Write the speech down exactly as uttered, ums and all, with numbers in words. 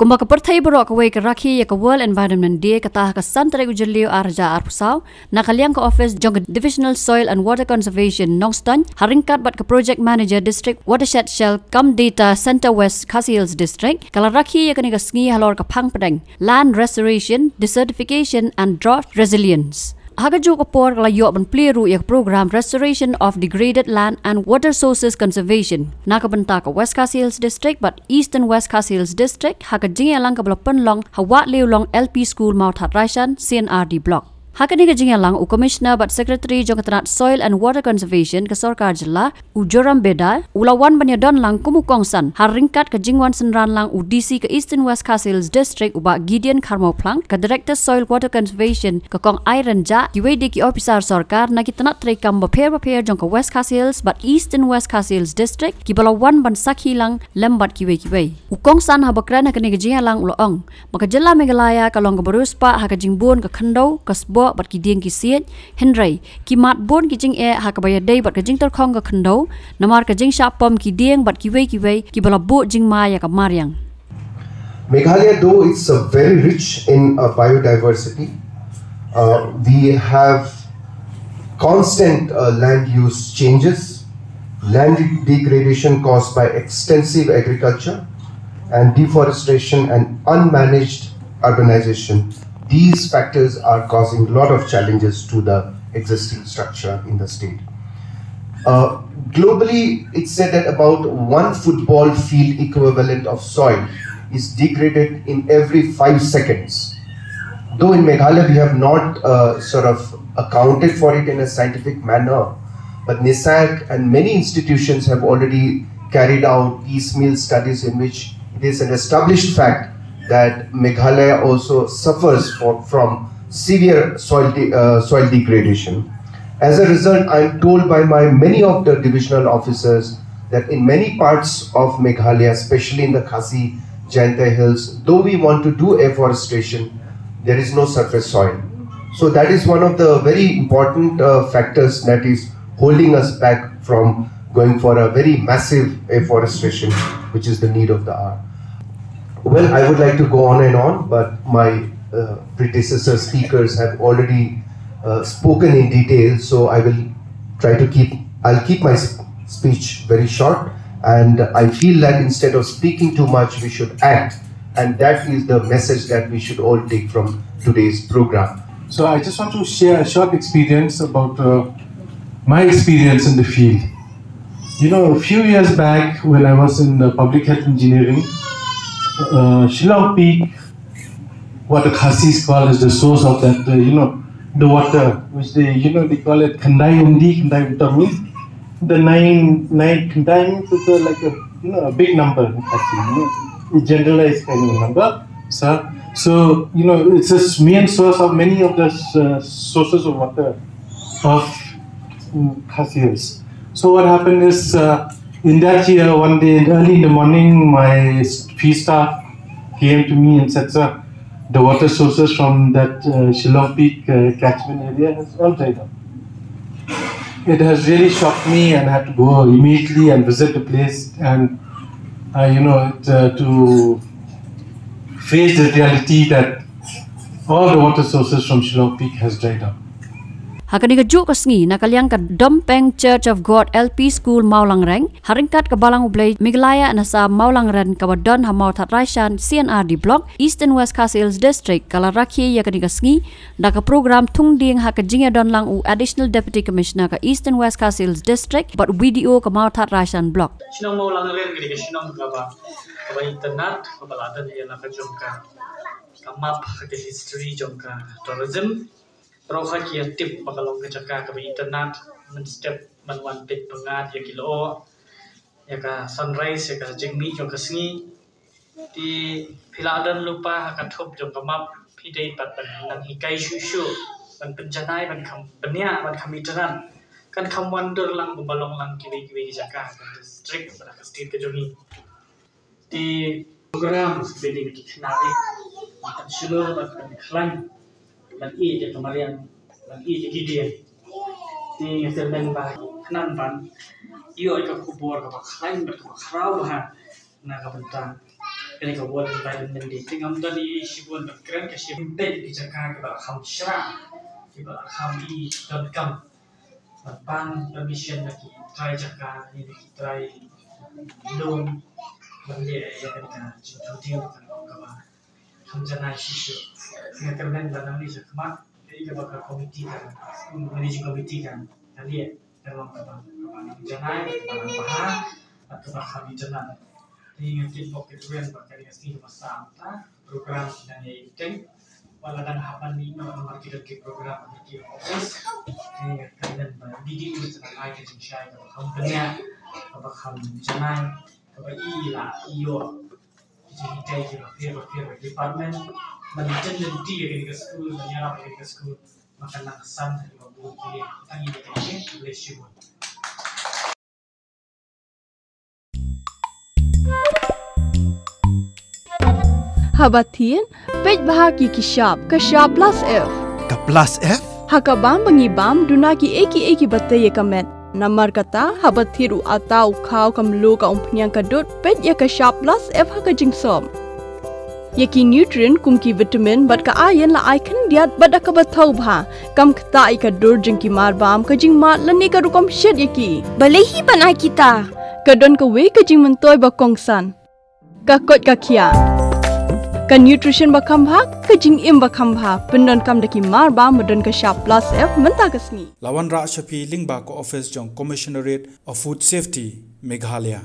Kumba ka pyrthei baroh kawei ka rakhe ïa ka World Environment Day, kata ha ka san tarik u Jylliew ar hajar arphew saw, na ka liang ka office jong ka Divisional Soil and Water Conservation Nongstoiñ, ha ryngkat bad ka Project Manager District Watershed Cell cum Data Centre West Khasi Hills District, ka la rakhe ïa kane ka sngi halor ka phang pdeng Land Restoration, Desertification and Drought Resilience. Ha kajuh ka por ka la ïoh ban plie ruh ïa ka program Restoration of Degraded Land and Water Sources Conservation na ka bynta ka West Khasi Hills District bad Eastern West Khasi Hills District, ha ka jingïalang kaba la pynlong ha Wah Liewlong L P School, Mawthadraishan, C and R D Block. Ha kane ka jingïalang, u Commissioner bad Secretary jong ka tnat Soil and Water Conservation ka Sorkar Jylla, u Joram Beda, u la wan ban ïadon lang kum u kongsan ha ryngkat ka jingwan synran lang u D C ka Eastern West Khasi Hills District, u Bah Gideon Kharmawphlang, ka Director Soil Water Conservation, ka Kong Irene Jah, kiwei de ki ophisar sorkar na ki tnat treikam bapher bapher jong ka West Khasi Hills bad Eastern West Khasi Hills District, kiba la wan ban sakhi lang lem bad kiwei kiwei. U kongsan haba kren ha kane ka jingïalang u la ong ba ka jylla Meghalaya ka long kaba riewspah ha ka jingbun ka khyndew, ka sboh bad ki dieng ki siej, hynrei ki mad bun ki jingeh ha kaba ïadei bad ka jingtyrkhong ka khyndew, namar ka jingshah pom ki dieng bad kiwei kiwei, kiba la buh jingma ïa ka mariang. Meghalaya, though it's a very rich in uh, biodiversity, uh, we have constant uh, land use changes, land degradation caused by extensive agriculture and deforestation and unmanaged urbanization. These factors are causing a lot of challenges to the existing structure in the state. Uh, globally, it's said that about one football field equivalent of soil is degraded in every five seconds. Though in Meghalaya we have not uh, sort of accounted for it in a scientific manner, but NISAC and many institutions have already carried out piecemeal studies in which it is an established fact that Meghalaya also suffers for, from severe soil, de- uh, soil degradation. As a result, I am told by my many of the divisional officers that in many parts of Meghalaya, especially in the Khasi Jaintia Hills, though we want to do afforestation, there is no surface soil. So that is one of the very important uh, factors that is holding us back from going for a very massive afforestation, which is the need of the hour. Well, I would like to go on and on, but my uh, predecessor speakers have already uh, spoken in detail, so I will try to keep, I'll keep my speech very short, and I feel that instead of speaking too much, we should act, and that is the message that we should all take from today's program. So I just want to share a short experience about uh, my experience in the field. You know, a few years back when I was in uh, public health engineering, uh, Shillong Peak, what the Khasis call as the source of that, uh, you know, the water, which they, you know, they call it Khandai Umdi, Khandai Umtamu, the nine, nine Khandai means it's a, like a, you know, a big number in Khasi, you know, a generalized kind of a number. So, so you know, it's a main source of many of the uh, sources of water of mm, Khasi Hills. So what happened is, uh, in that year, one day early in the morning, my field staff came to me and said, "Sir, the water sources from that uh, Shillong Peak uh, catchment area has all dried up." It has really shocked me, and I had to go immediately and visit the place and uh, you know, uh, to face the reality that all the water sources from Shillong Peak has dried up. Ha kane kajuh ka sngi, na ka liang ka Dompeng Church of God L P School Mawlangreng, ha ryngkat ka Balang U Blei Meghalaya and Assam Mawlangren kaba don ha Mawthadraishan C and R D Block, Eastern West Khasi Hills District, ka la rakhe ïa kane ka sngi da ka program thung dieng ha ka jingïadon lang u Additional Deputy Commissioner ka Eastern West Khasi Hills District bad u B D O ka Mawthadraishan Block. Shnong Mawlangren ka dei ka shnong kaba kaba itynnad, kaba la don ïa la ka jong ka ka map, ka history jong ka tourism. Baroh ha ki ïa tip ba ka long ka jaka kaba itynnad mynstep ban wan peit pyngngad ïa ki lyoh, ïa ka sunrise, ïa ka jingmih jong ka sngi. Te phi la don lypa ha ka thup jong ka map, phi dei pat ban nang hikai shuh shuh, ban pynjanai, ban kham pynïaid, ban kham itynnad, kan kham wan dur lang, ba long lang kiwei kiwei ki jaka ha ka district bad ha ka state ka jong ngi. Te program ba dei ki khynnah, ban pynshlur, ban pynkhlaiñ, ban ïeit ïa ka mariang, ban ïeit ïa ki dieng. Te nga kyrmen ba khnang ban ïoh ïa ka khubor kaba khlaiñ bad kaba khraw bha na ka bynta Kane ka ward vitamin D te ngam don i shibun ban kren ka shim te ki jaka kiba la kham shra, kiba la kham i donkam ban pan permission na ki trai jaka ne na ki trai lum ban leh ïa kane ka jingthoh diew kaba kham janai shisha. Nga kyrmen ba nangne shakhmat ïa kaba ka committee ka managing committee ka ka leh ka long kaba kaba janai kaba bha bad kaba kham itynnad. Te nga tip bok kitrwiang ba kane ka sngi kaba saw mynta program ki dang ïa ïeng. Wat la dang hap ban mih noh namar ki don ki program ha ki office. Te nga kyrmen ba D D O te dang ai ka jingshai kaba kham bniah, kaba kham janai, kaba i la ïoh ki jinghikai kiba pher ba pher ba department ban jan lynti ïa kane ka skul, ban ïarap ïa kane ka skul. Ba kan nang san ha kiba bun ki liang. Tang ïa kane, khublei shibun. Haba thied, peit bha ki ki shap, ka shap plus F. Ka plus F? Ha ka bam ba ngi bam, duna kiei kiei kiba tei ïa ka met. Namar kata, haba thied u atta, u khaw, ka mluh, ka umphniang, ka dud, peit ïa ka shap plus F ha ka jingsop. Ïa ki nutrient kum ki vitamin bad ka iron la ai khyndiat bad da kaba thaw bha. Kam ktah ïa ka dur jong ki mar bam, ka jingmad lane ka rukom shet ïa ki. Balei hi ban ai kita? Ka don kawei ka jingmyntoi ba kongsan. Ka koit ka khiah. Ka nutrition ba kham bha, ka jingim ba kham bha. Pyndonkam da ki mar bam ba don ka shap plus F mynta ka sngi. La wanrah sha phi lyngba ka office jong Commissionerate of Food Safety, Meghalaya.